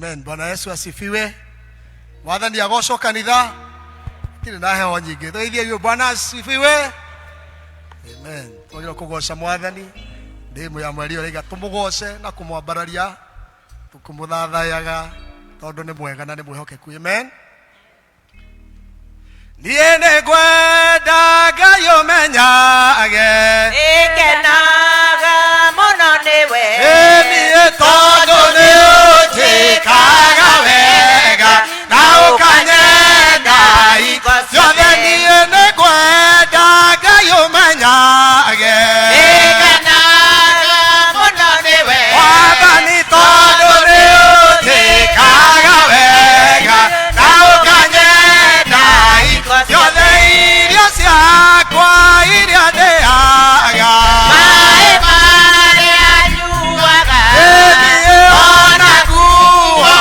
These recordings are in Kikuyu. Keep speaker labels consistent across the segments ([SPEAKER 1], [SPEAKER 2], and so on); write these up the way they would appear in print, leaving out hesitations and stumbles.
[SPEAKER 1] Amen. Bwana Yesu asifiwe. Mwathani agocwo kanitha. Tirĩ na heho nyingĩ. Tũgeithie Bwana asifiwe. Amen. Twagĩrĩirwo kũgoca Mwathani. Ndĩmũ ya mweri ũraiga tũmũgoce na kũmwambararia tũkĩmũthathayaga tondũ nĩ mwega na nĩ mwĩhokeku. Amen. Niĩ nĩ ngwenda Ngai ũmenyage.
[SPEAKER 2] Nĩngenaga mũno nĩwe.
[SPEAKER 1] Ĩ niĩ tondũ nĩ ũnjĩkaga wega na ũkanyenda hingo ciothe. Niĩ nĩ ngwenda Ngai ũmenyage.
[SPEAKER 2] Nĩngenaga mũno nĩwe.
[SPEAKER 1] Mwathani tondũ nĩ ũnjĩkaga wega na ũkanyenda hingo ciothe irio ciakwa iria ndĩaga.
[SPEAKER 2] Maĩ marĩa nyuaga.
[SPEAKER 1] Ĩ niĩ ona nguo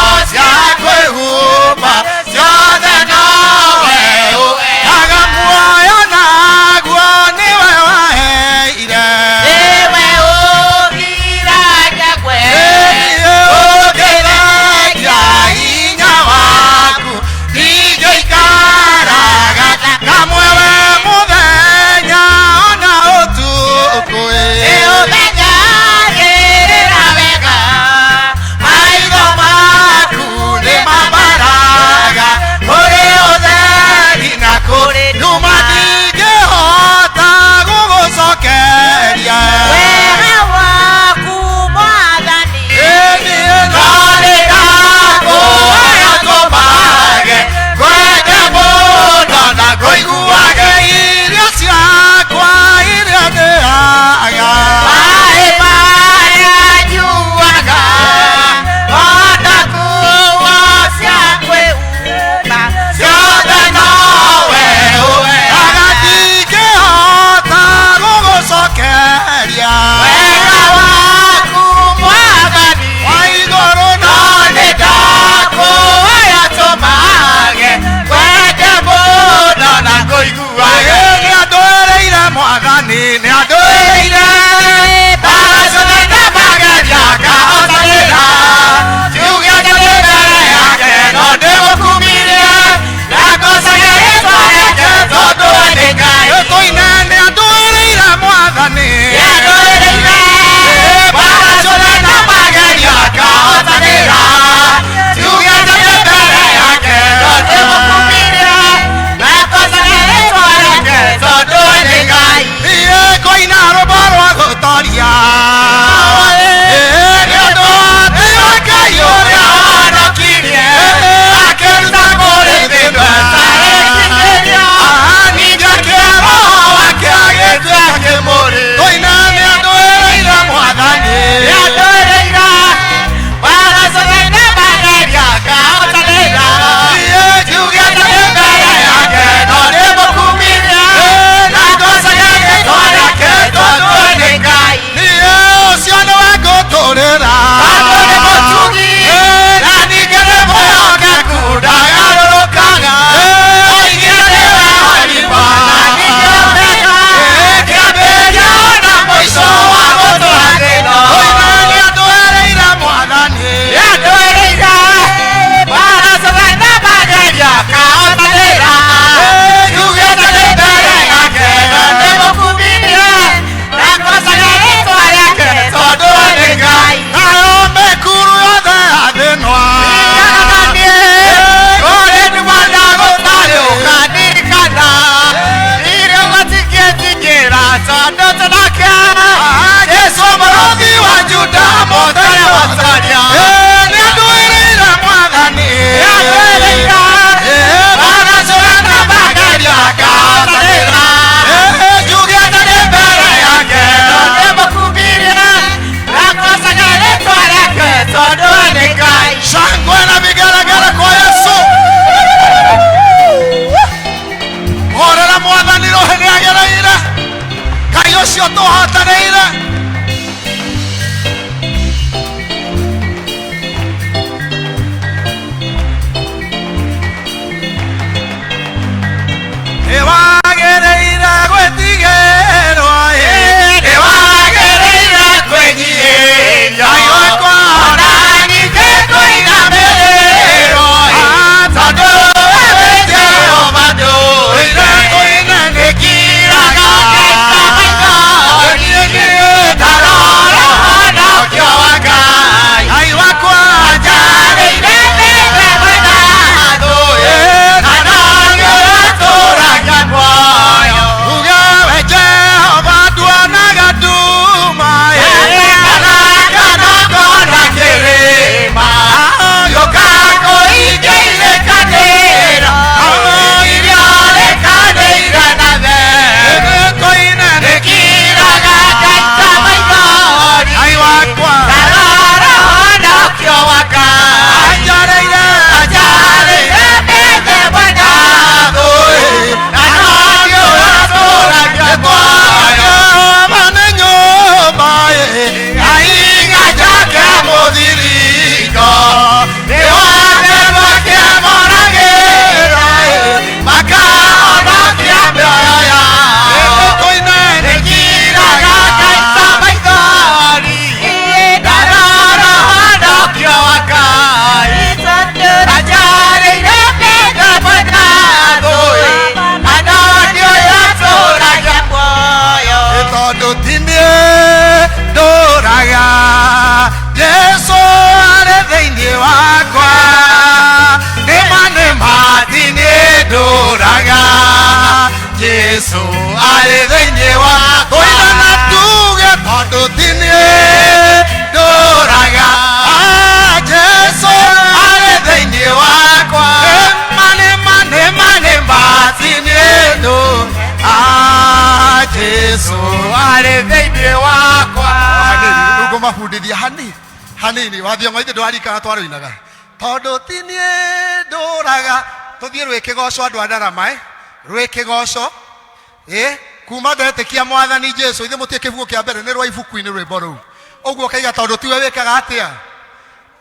[SPEAKER 1] Jesu arĩ thĩinĩ wakwa. Tũina na tuge tondũ ti niĩ ndũraga. Ah, Jesu arĩ thĩinĩ wakwa. Nĩma nĩma nĩma nĩma ti niĩ ndũraga. Ah, Jesu
[SPEAKER 2] arĩ thĩinĩ wakwa.
[SPEAKER 1] Hanini rĩu ngũmabundithia hanini hanini wathiong'o ithe ndwarikana twarũinaga tondũ ti niĩ ndũraga. Tũthiĩ rwĩkĩgoco andũ a ndarama rwĩkĩgoco kuma ndetĩkia mwathani Jesu. Ithe mũtie kĩbuku kĩa mbere nĩ rwa ibuku-inĩ rwĩmbo rũu ũguo kaiga tondũ tiwe wĩkaga atĩa.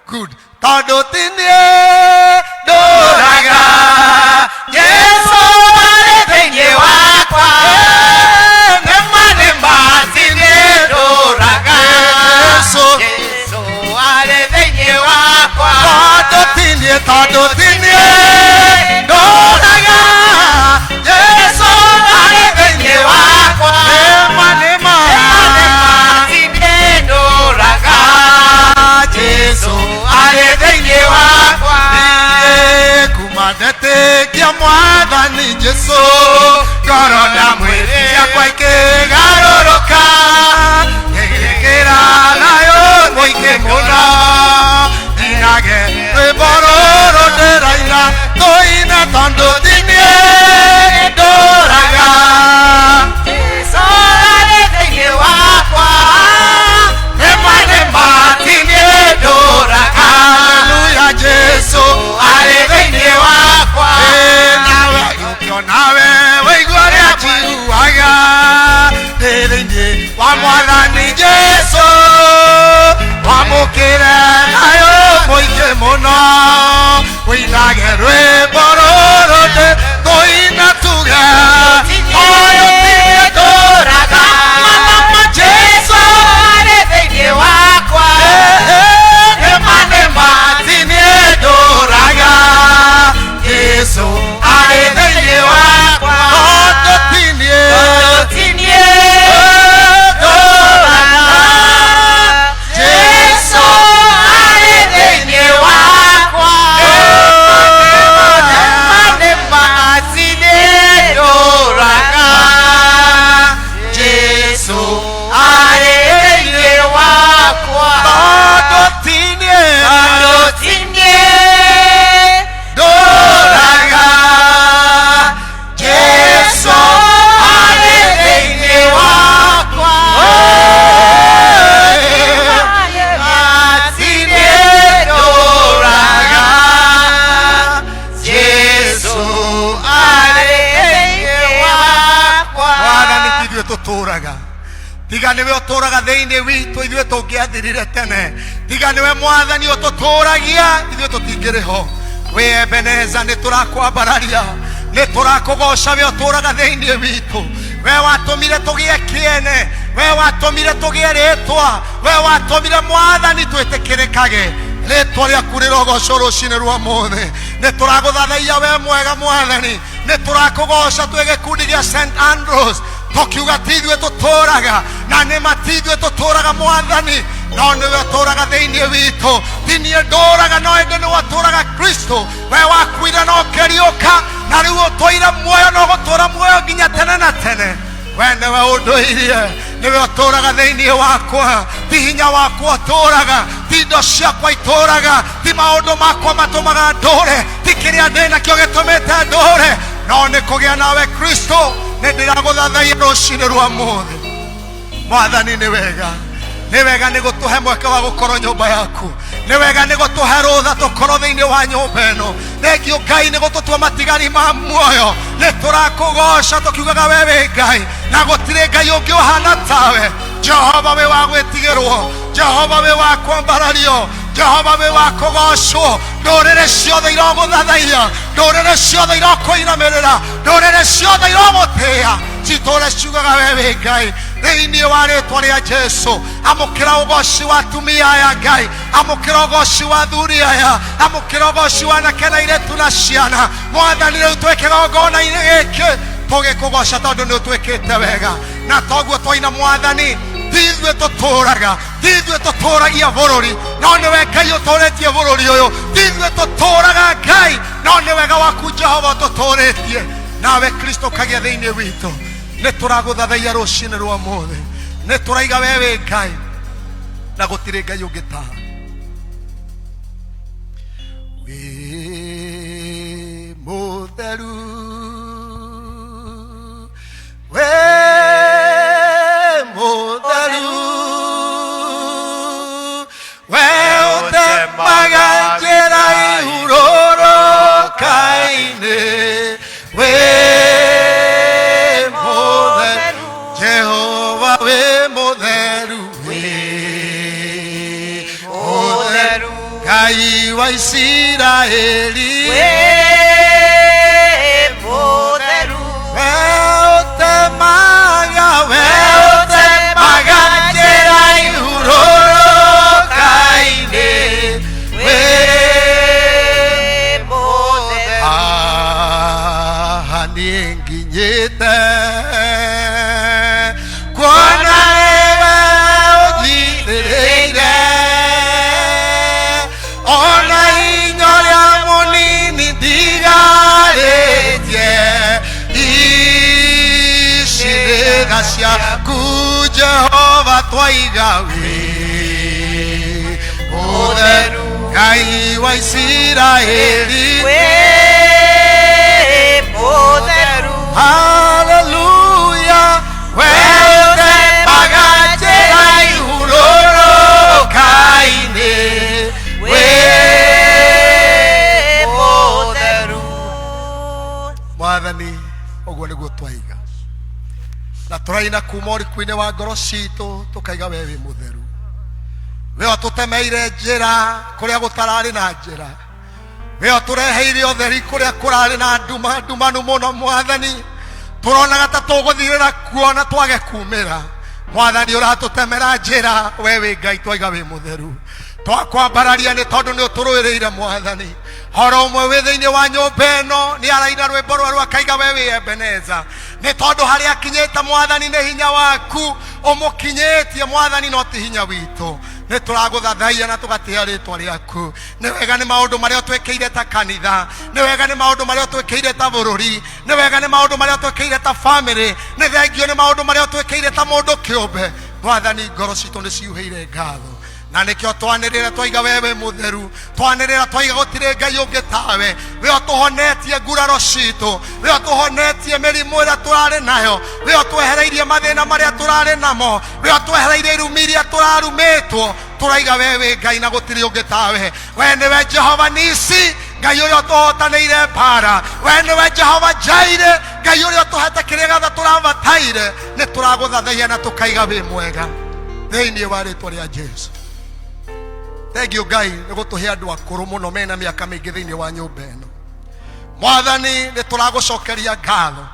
[SPEAKER 1] Good. Tondũ ti niĩ ndũraga.
[SPEAKER 2] Jesu arĩ thĩinĩ wakwa. Nĩma nĩma ti niĩ ndũraga.
[SPEAKER 1] Jesu.
[SPEAKER 2] Jesu arĩ thĩinĩ wakwa.
[SPEAKER 1] Tondũ ti niĩ, tondũ ti niĩ ndũraga. Jesu
[SPEAKER 2] arĩ thĩinĩ wakwa.
[SPEAKER 1] Nĩma nĩma
[SPEAKER 2] Nĩma ti niĩ ndũraga.
[SPEAKER 1] Jesu
[SPEAKER 2] arĩ thĩinĩ wakwa.
[SPEAKER 1] Niĩ kuma ndetĩkia mwathani Jesu ngoro na mwĩrĩ ciakwa ikĩgarũrũka ngĩgĩkĩra thayũ mũingĩ mũno inage rwĩmbo rũrũ ndĩraina tũine tondũ ti niĩ ndũraga.
[SPEAKER 2] Jesu arĩ thĩinĩ wakwa.
[SPEAKER 1] Nĩma nĩma
[SPEAKER 2] ti niĩ ndũraga.
[SPEAKER 1] Haleluya, Jesu
[SPEAKER 2] arĩ thĩinĩ wakwa.
[SPEAKER 1] Nawe ũkĩona we wĩigua ũrĩa njiguaga ndĩ thĩinĩ wa mwathani Jesu wamũkĩre thayũ mũingĩ mũno wĩinage rwĩmbo rũrũ ndĩ tũina tuge ũyũ ti niĩ
[SPEAKER 2] ndũraga.
[SPEAKER 1] Mama
[SPEAKER 2] Jesu arĩ thĩinĩ wakwa.
[SPEAKER 1] Nĩma nĩma ti niĩ ndũraga. Jesu arĩ thĩinĩ wakwa. Tondũ ti niĩ
[SPEAKER 2] Tondũ ti niĩ
[SPEAKER 1] ndũraga.
[SPEAKER 2] Jesu arĩ thĩinĩ wakwa. Nĩma nĩma ti niĩ ndũraga.
[SPEAKER 1] Jesu
[SPEAKER 2] arĩ thĩinĩ wakwa.
[SPEAKER 1] Tondũ ti niĩ
[SPEAKER 2] Tondũ ti niĩ
[SPEAKER 1] ndũraga. Jesu
[SPEAKER 2] arĩ thĩinĩ wakwa. Ti niĩ ndũraga. Jesu arĩ thĩinĩ wakwa.
[SPEAKER 1] Mwathani ti ithuĩ tũtũraga tiga nĩwe ũtũraga thĩinĩ witũ ithuĩ tũngĩathirire tene tiga nĩwe mwathani ũtũtũragia ithuĩ tũtingĩrĩ ho. Wĩ Ebeneza nĩ tũrakwambararia nĩ tũrakũgoca we ũtũraga thĩinĩ witũ. We watũmire tũgĩe kĩene, we watũmire tũgĩe rĩtwa, we watũmire mwathani twĩtĩkĩrĩkage. Rĩtwa rĩaku rĩrogocwo rũcinĩ rwa mũthĩ. Nĩ tũragũthathaiya we mwega mwathani, nĩ tũrakũgoca twĩ gĩkundi gĩa St Andrews tũkiuga ti ithuĩ tũtũraga na nĩma ti ithuĩ tũtũraga mwathani no nĩwe ũtũraga thĩinĩ witũ. Ti niĩ ndũraga no ĩndĩ nĩwe ũtũraga Kristo. We wakuire na ũkĩriũka na rĩu ũtũire muoyo na ũgũtũra muoyo nginya tene na tene. We nĩwe ũndũirie, nĩwe ũtũraga thĩinĩ wakwa. Ti hinya wakwa ũtũraga, ti indo ciakwa itũraga, ti maũndũ makwa matũmaga ndũre, ti kĩrĩa ndĩ nakĩo gĩtũmĩte ndũre, no nĩ kũgĩa nawe Kristo. Nĩ ndĩragũthathaiya rũcinĩ rwa mũthĩ. Mwathani nĩ wega, nĩ wega nĩ gũtũhe mweke wa gũkorwo nyũmba yaku, nĩ wega nĩ gũtũhe rũtha tũkorwo thĩinĩ wa nyũmba ĩno. Thengio Ngai nĩ gũtũtua matigari ma muoyo. Nĩ tũrakũgoca tũkiugaga we wĩ Ngai na gũtirĩ Ngai ũngĩ ũhana tawe. Jehova wĩ wa gwĩtigĩrwo, Jehova wĩ wa kwambarario, Jehova wĩ wa kũgocwo. Ndũrĩrĩ ciothe irogũthathaiya, ndũrĩrĩ ciothe irokũinamĩrĩra, ndũrĩrĩ ciothe irogũtĩĩa, citũre ciugaga we wĩ Ngai. Thĩinĩ wa rĩtwa rĩa Jesu amũkĩra ũgoci wa atumia aya Ngai, amũkĩra ũgoci wa athuri aya, amũkĩra ũgoci wa anake na airĩtu na ciana. Mwathani rĩu twĩ kĩgongona-inĩ gĩkĩ tũgĩkũgoca tondũ nĩ ũtwĩkĩte wega na toguo twaina mwathani ti ithuĩ tũtũraga, ti ithuĩ tũtũragia bũrũri no nĩwe Ngai ũtũrĩtie bũrũri ũyũ. Ti ithuĩ tũtũraga Ngai no nĩ wega waku Jehova ũtũtũrĩtie, nawe Kristo ũkagĩa thĩinĩ witũ. Nĩ tũragũthathaiya rũcinĩ rwa mũthĩ, nĩ tũraiga we wĩ Ngai na gũtirĩ Ngai ũngĩ tawe. Wĩ mũtheru, wĩ mũtheru, we ũtemaga njĩra ihurũrũka-inĩ, wĩ mũtheru, Jehova wĩ mũtheru, wĩ mũtheru, Ngai wa Isiraeli,
[SPEAKER 2] Wĩ mũtheru,
[SPEAKER 1] we ũtemaga, we ũtemaga njĩra ihurũrũka-inĩ, wĩ
[SPEAKER 2] wĩ mũtheru.
[SPEAKER 1] Haha niĩ nginyĩte kuona nĩwe ũnjitĩrĩire, ona hinya ũrĩa mũnini ndigarĩtie, ici nĩ tha ciaku Jehova, twaiga wĩ mũtheru, Ngai wa Isiraeli,
[SPEAKER 2] Wĩ mũtheru,
[SPEAKER 1] Haleluya, we ũtemaga njĩra ihurũrũka-inĩ, wĩ
[SPEAKER 2] wĩ mũtheru.
[SPEAKER 1] Mwathani, ũguo nĩguo twaiga na tũraina kuma ũriku-inĩ wa ngoro citũ, tũkaiga we wĩ mũtheru, we ũtũtemeire njĩra kũrĩa gũtararĩ na njĩra, we ũtũreheire ũtheri kũrĩa kũrarĩ na nduma ndumanu mũno. Mwathani, tũronaga ta tũgũthirĩra kuo na twage kumĩra. Mwathani, ũratũtemera njĩra, we wĩ Ngai, twaiga wĩ mũtheru, twakwambararia nĩ tondũ nĩ ũtũrũĩrĩire. Mwathani, horo ũmwe wĩ thĩinĩ wa nyũmba ĩno nĩ araina rwĩmbo rwerũ akaiga we wĩ Ebeneza, nĩ tondũ harĩa akinyĩte, Mwathani, nĩ hinya waku ũmũkinyĩtie, Mwathani, no ti hinya witũ. Nĩ tũragũthathaiya na tũgatĩa rĩtwa rĩaku. Nĩ wega nĩ maũndũ marĩa ũtwĩkĩire ta kanitha, nĩ wega nĩ maũndũ marĩa ũtwĩkĩire ta bũrũri, nĩ wega nĩ maũndũ marĩa ũtwĩkĩire ta famĩlĩ, nĩ thengio nĩ maũndũ marĩa ũtwĩkĩire ta mũndũ kĩũmbe. Mwathani, ngoro citũ nĩ ciuhĩire ngatho, na nĩkĩo twanĩrĩra twaiga we wĩ mũtheru, twanĩrĩra twaiga gũtirĩ Ngai ũngĩ tawe. We ũtũhonetie nguraro citũ, we ũtũhonetie mĩrimũ ĩrĩa tũrarĩ nayo, we ũtwehereirie mathĩna marĩa tũrarĩ namo, we ũtwehereirie irumi iria tũrarumĩtwo. Tũraiga we wĩ Ngai na gũtirĩ ũngĩ tawe. We nĩwe Jehova Nisi, Ngai ũrĩa ũtũhotanĩire mbara. We nĩwe Jehova Jaire, Ngai ũrĩa ũtũhete kĩrĩa gĩothe tũrabataire. Nĩ tũragũthathaiya na tũkaiga wĩ mwega thĩinĩ wa rĩtwa rĩa Jesu. Thengio Ngai nĩ gũtũhe andũ akũrũ mũno mena mĩaka mĩingĩ thĩinĩ wa nyũmba ĩno. Mwathani, nĩ tũragũcokeria ngatho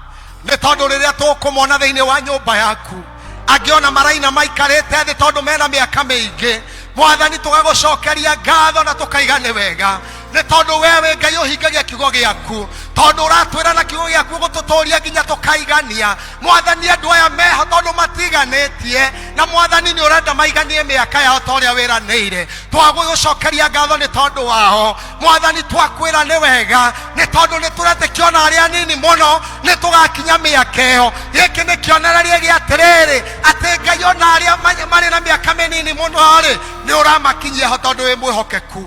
[SPEAKER 1] nĩ tondũ rĩrĩa tũkũmona thĩinĩ wa nyũmba yaku, angĩona maraina maikarĩte thĩ tondũ mena mĩaka mĩingĩ. Mwathani, tũgagũcokeria ngatho na tũkaiga nĩ wega nĩ tondũ we wĩ Ngai ũhingagia kiugo gĩaku, tondũ ũratwĩra na kiugo gĩaku gũtũtũria nginya tũkaigania. Mwathani, andũ aya meho tondũ matiganĩtie na Mwathani nĩ ũrenda maiganie mĩaka yao ta ũrĩa wĩranĩire. Twagũgũcokeria ngatho nĩ tondũ wao. Mwathani, twakwĩra nĩ wega nĩ tondũ nĩ tũretĩkio ona arĩa anini mũno nĩ tũgakinya mĩaka ĩyo. Gĩkĩ nĩ kĩonereria gĩa atĩrĩrĩ, atĩ Ngai ona arĩa marĩ na mĩaka mĩnini mũno rĩ, nĩ ũramakinyia ho tondũ wĩ mwĩhokeku.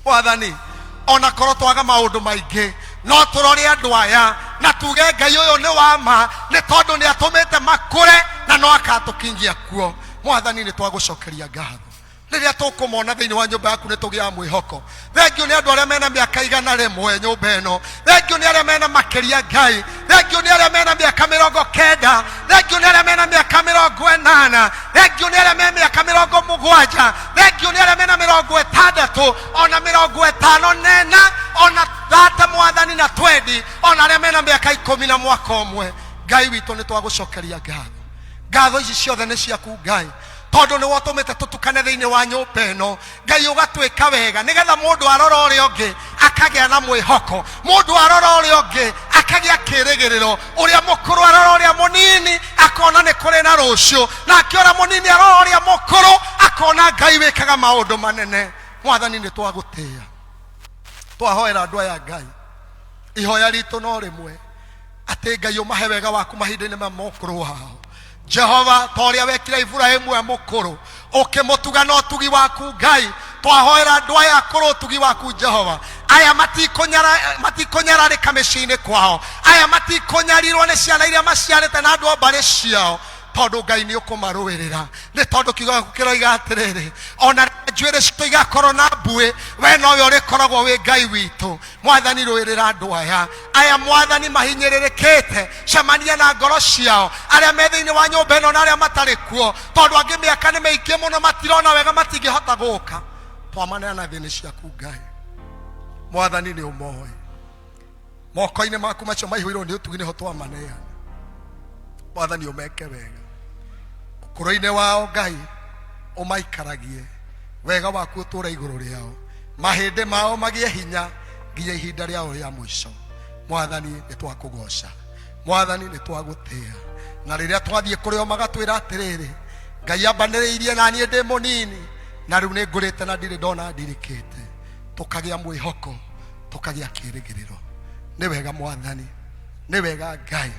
[SPEAKER 1] Mwathani, ona korwo twaga maũndũ maingĩ, no tũrore andũ aya na tuge Ngai ũyũ nĩ wa ma, nĩ tondũ nĩ atũmĩte makũre na no akatũkinyia kuo. Mwathani, nĩ twagũcokeria ngatho rĩrĩa tũkũmona thĩinĩ wa nyũmba yaku, nĩ tũgĩaga mwĩhoko. Thengio nĩ andũ arĩa mena mĩaka 100 nyũmba ĩno, thengio nĩ arĩa mena makĩria, Ngai, thengio nĩ arĩa mena mĩaka 90, thengio nĩ arĩa mena mĩaka 80, thengio nĩ arĩa me mĩaka 70, thengio nĩ arĩa mena 60, ona 54, ona 30, Mwathani, na 20, ona arĩa mena mĩaka 10 na mwaka ũmwe. Ngai witũ, nĩ twagũcokeria ngatho. Ngatho ici ciothe nĩ ciaku, Ngai, tondũ nĩ wotũmĩte tũtukane thĩinĩ wa nyũmba ĩno. Ngai, ũgatwĩka wega nĩgetha mũndũ arora ũrĩa ũngĩ akagĩa na mwĩhoko, mũndũ arora ũrĩa ũngĩ akagĩa kĩrĩgĩrĩro, ũrĩa mũkũrũ arora ũrĩa mũnini akona nĩ kũrĩ na rũciũ, nake ũrĩa mũnini arora ũrĩa mũkũrũ akona Ngai wĩkaga maũndũ manene. Mwathani, nĩ twagũtĩĩa, twahoera andũ aya. Ngai, ihoya ritũ no rĩmwe. Atĩ Ngai ũmahe wega waku mahinda-inĩ ma mokũrũ wao. Jehova, ta ũrĩa wekire Iburahimu e mũkũrũ, ũkĩmũtuga na ũtugi waku Ngai, twahoera andũ aya akũrũ ũtugi waku Jehova. Aya matikũnyararĩka mĩciĩ-inĩ kwao, aya matikũnyarirwo nĩ ciana iria maciarĩte na andũ a mbarĩ ciao, tondũ Ngai nĩ ũkũmarũĩrĩra. Nĩ tondũ kiugo gĩaku kĩroiga atĩrĩrĩ, ona njuĩrĩ citũ igakorwo na mbuĩ, we nowe ũrĩkoragwo wĩ Ngai witũ. Mwathani, rũĩrĩra andũ aya, aya Mwathani mahinyĩrĩrĩkĩte, cemania na ngoro ciao, arĩa me thĩinĩ wa nyũmba ĩno na arĩa matarĩ kuo, tondũ angĩ mĩaka nĩ mĩingĩ mũno, matirona wega, matingĩhota gũka. Twamaneana thĩinĩ ciaku Ngai. Mwathani, nĩ ũmoĩ moko-inĩ maku macio maihũirwo nĩ ũtugi, nĩho twamaneana. Mwathani, ũmeke wega ũkũrũ-inĩ wao Ngai, ũmaikaragie wega waku ũtũũre igũrũ rĩao, mahĩndĩ mao magĩe hinya nginya ihinda rĩao rĩa mũico. Mwathani, nĩ twakũgoca. Mwathani, nĩ twagũtĩa. Na rĩrĩa twathiĩ kũrĩ o magatwĩra atĩrĩrĩ, Ngai ambanĩrĩirie na niĩ ndĩ mũnini, na rĩu nĩ ngũrĩte na ndirĩ ndona ndirikĩte, tũkagĩa mwĩhoko, tũkagĩa kĩĩrĩgĩrĩro. Nĩ wega Mwathani, nĩ wega Ngai,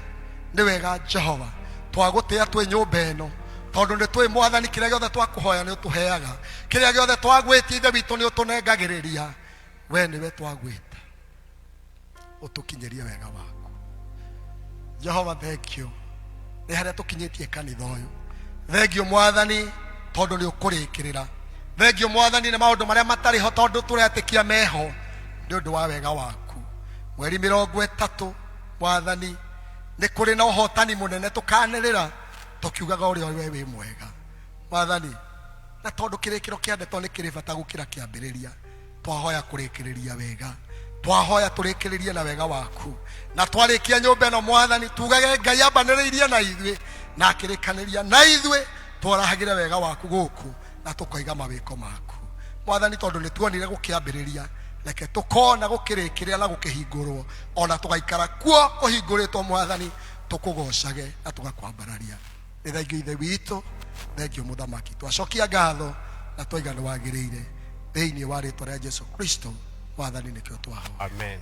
[SPEAKER 1] nĩ wega Jehova, twagũtĩa twĩ nyũmba ĩno, tondũ nĩ twĩ Mwathani, kĩrĩa gĩothe twakũhoya nĩ ũtũheaga, kĩrĩa gĩothe twagwĩtia Ithe witũ nĩ ũtũnengagĩrĩria. We nĩwe twagwĩta, ũtũkinyĩrie wega waku Jehova. Thank you nĩ harĩa tũkinyĩtie kanitha ũyũ. Thengio Mwathani, tondũ nĩ ũkũrĩkĩrĩra. Thengio Mwathani nĩ maũndũ marĩa matarĩ ho, tondũ tũretĩkia meho nĩ ũndũ wa wega waku. Mweri 30, Mwathani, nĩ kũrĩ na ũhotani mũnene tũkanĩrĩra tũkiugaga ũrĩa we wĩ mwega Mwathani. Na tondũ kĩrĩkĩro kĩa ndeto nĩ kĩrĩ bata gũkĩra kĩambĩrĩria, twahoya kũrĩkĩrĩria wega, twahoya tũrĩkĩrĩrie na wega waku. Na twarĩkia nyũmba ĩno Mwathani, tugage Ngai ambanĩrĩirie na ithuĩ na akĩrĩkanĩria na ithuĩ, twarahagĩre wega waku gũkũ na tũkoiga mawĩko maku Mwathani, tondũ nĩ tuonire gũkĩambĩrĩria, reke tũkona gũkĩrĩkĩrĩra na gũkĩhingũrwo, ona tũgaikara kuo kũhingũrĩtwo Mwathani, tũkũgocage na tũgakwambararia. Nĩ thengio Ithe witũ, thengio Mũthamaki, twacokia ngatho na twaiga nĩ wagĩrĩire, thĩinĩ wa rĩtwa rĩa Jesu Kristo Mwathani nĩkĩo twahoya.
[SPEAKER 3] Amen.